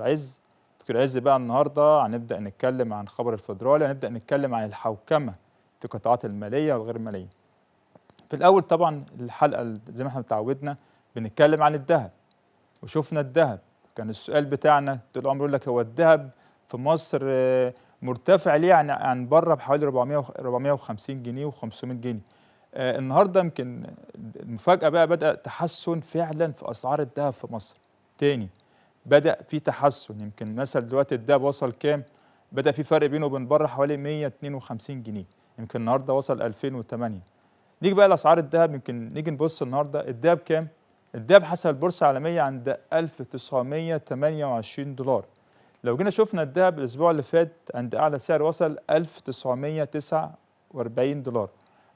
عز. دكتور عز بقى النهارده هنبدا نتكلم عن خبر الفدرالي، هنبدا نتكلم عن الحوكمة في القطاعات المالية والغير المالية. في الاول طبعا الحلقة زي ما احنا اتعودنا بنتكلم عن الذهب، وشفنا الذهب كان السؤال بتاعنا طول العمر يقول لك هو الذهب في مصر مرتفع ليه عن بره بحوالي 450 جنيه و500 جنيه. النهارده يمكن المفاجاة بقى بدا تحسن فعلا في اسعار الذهب في مصر تاني، بدا في تحسن. يمكن مثلا دلوقتي الذهب وصل كام؟ بدا في فرق بينه وبين بره حوالي 152 جنيه، يمكن النهارده وصل 2008. نيجي بقى لاسعار الذهب، يمكن نيجي نبص النهارده الذهب كام؟ الذهب حسب البورصة العالمية عند 1928 دولار. لو جينا شفنا الذهب الاسبوع اللي فات عند اعلى سعر وصل 1949 دولار،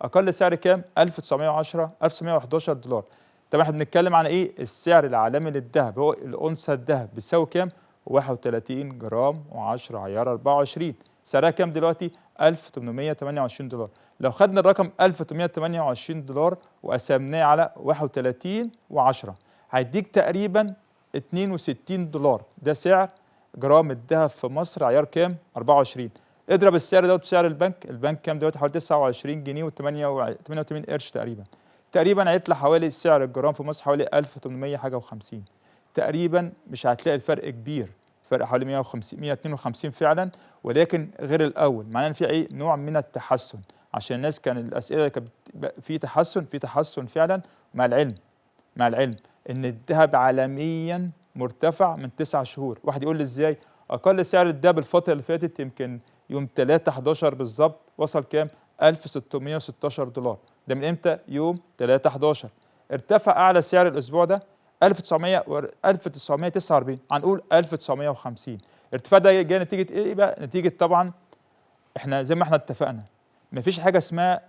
اقل سعر كام؟ 1910 1911 دولار. طبعا احنا بنتكلم عن ايه؟ السعر العالمي للذهب، هو الأونصة الذهب بتساوي كام؟ 31 جرام و10 عيار 24، سعرها كام دلوقتي؟ 1828 دولار. لو خدنا الرقم 1828 دولار وقسمناه على 31 و10 هيديك تقريبا 62 دولار. ده سعر جرام الذهب في مصر عيار كام؟ 24. اضرب السعر دوت بسعر البنك، البنك كام دلوقتي؟ حوالي 29 جنيه و88 قرش تقريبا. تقريبا هيطلع حوالي سعر الجرام في مصر حوالي 1800 حاجة و50 تقريبا. مش هتلاقي الفرق كبير، فرق حوالي 150 152 فعلا، ولكن غير الاول، معناه ان في ايه؟ نوع من التحسن. عشان الناس كان الاسئلة كانت في تحسن، في تحسن فعلا، مع العلم ان الذهب عالميا مرتفع من 9 شهور. واحد يقول لي ازاي؟ اقل سعر الذهب الفترة اللي فاتت يمكن يوم 3/11 بالظبط وصل كام؟ 1616 دولار. ده من امتى؟ يوم 3/11. ارتفع اعلى سعر الاسبوع ده 1949، هنقول 1950. الارتفاع ده جاي نتيجة ايه بقى؟ نتيجة طبعا احنا زي ما احنا اتفقنا مفيش حاجة اسمها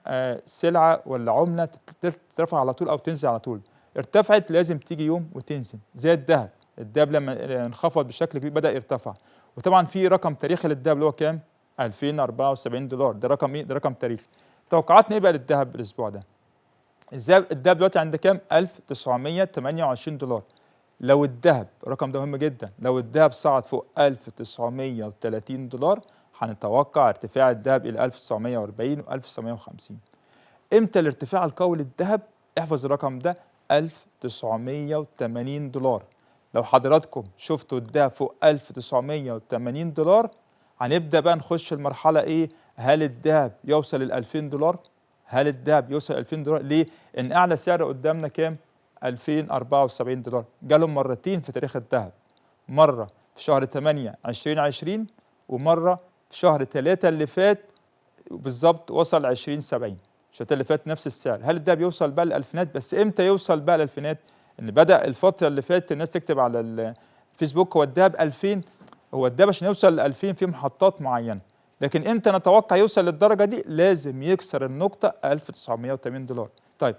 سلعه ولا عمله ترفع على طول او تنزل على طول. ارتفعت لازم تيجي يوم وتنزل، زي الذهب. الذهب لما انخفض بشكل كبير بدا يرتفع. وطبعا في رقم تاريخي للذهب اللي هو كام؟ 2074 دولار. ده رقم ايه؟ ده رقم تاريخي. توقعاتنا ايه بقى للذهب الاسبوع ده؟ الذهب دلوقتي عند كام؟ 1928 دولار. لو الذهب، الرقم ده مهم جدا، لو الذهب صعد فوق 1930 دولار هنتوقع ارتفاع الذهب الى 1940 و 1950. امتى الارتفاع القوي للذهب؟ احفظ الرقم ده 1980 دولار. لو حضراتكم شفتوا الذهب فوق 1980 دولار هنبدا بقى نخش المرحلة ايه؟ هل الذهب يوصل ل 2000 دولار؟ هل الذهب يوصل 2000 دولار؟ ليه؟ ان اعلى سعر قدامنا كام؟ 2074 دولار. جالهم مرتين في تاريخ الذهب، مرة في شهر 8 2020 ومرة في شهر 3 اللي فات بالظبط وصل 2070. الشهر اللي فات نفس السعر. هل الذهب يوصل بقى للالفينات؟ بس امتى يوصل بقى للالفينات؟ ان بدا الفترة اللي فاتت الناس تكتب على الفيسبوك هو الذهب 2000، هو الذهب عشان يوصل ل 2000 في محطات معينة، لكن امتى نتوقع يوصل للدرجة دي؟ لازم يكسر النقطة 1980 دولار. طيب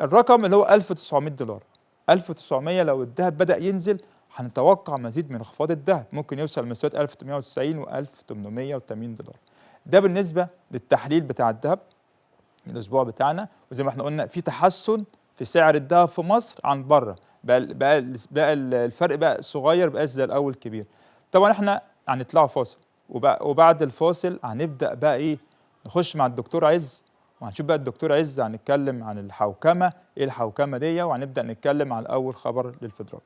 الرقم اللي هو 1900 دولار، 1900 لو الذهب بدا ينزل هنتوقع مزيد من انخفاض الذهب، ممكن يوصل لمستويات 1890 و 1880 دولار. ده بالنسبة للتحليل بتاع الذهب الاسبوع بتاعنا. وزي ما احنا قلنا في تحسن في سعر الذهب في مصر عن بره، بقى الفرق بقى صغير، بقى زي الاول كبير. طبعا احنا هنطلع فاصل، وبعد الفاصل هنبدا بقى ايه؟ نخش مع الدكتور عز، وهنشوف بقى الدكتور عز هنتكلم عن الحوكمة، ايه الحوكمة دي، وهنبدا نتكلم عن اول خبر للفدرالي.